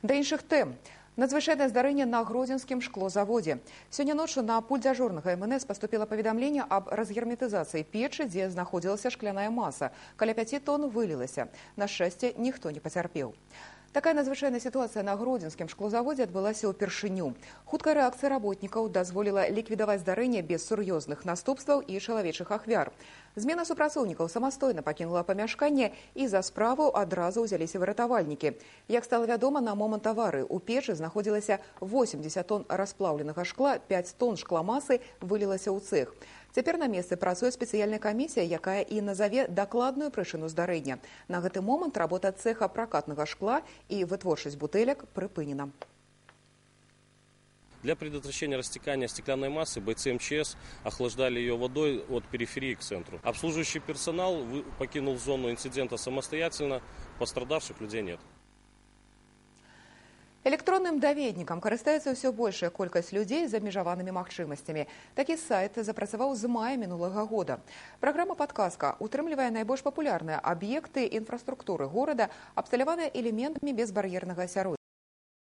Да іншых тэм. Надзвычайнае здарэнне на Гродзенскім шклозаводзе. Сёння ноччу на пульт дзяжурнага МНС паступіла паведамленне аб разгерметызацыі печы, дзе знаходзілася шкляная маса. Каля 5 тонн вылілася. На шчасце, ніхто не пацярпеў. Такая надзвычайная сітуацыя на Гродзенскім шклозаводзе адбылася ўпершыню. Хуткая рэакцыя работнікаў дазволіла ліквідаваць здарэнне без сур'ёзных наступстваў і чалавечых ахвяр. Змена супрацоўнікаў самастойна пакінула памяшканне, і за справу адразу ўзяліся выратавальнікі. Як стала вядома, на момант аварыі ў печы знаходзілася 80 тонн расплаўленага шкла, 5 тонн шкламасы вылілася ў цэх. Цяпер на месцы працуе спецыяльная камісія, якая і назаве дакладную прычыну здарэння. На гэты момант работа цеха пракатнага шкла і вытворчасць бутэлек прыпынена. Для предотвращения растекания стеклянной массы бойцы МЧС охлаждали ее водой от периферии к центру. Обслуживающий персонал покинул зону инцидента самостоятельно, пострадавших людей нет. Электронным даведнікам карыстаецца ўсё большая колькасць людзей з абмежаванымі магчымасцямі. Такі сайт запрацаваў з мая мінулага года. Праграма «Падказка» утрымлівае найбольш папулярныя аб'екты інфраструктуры горада, абсталяваныя элементамі безбар'ернага асяроддзя.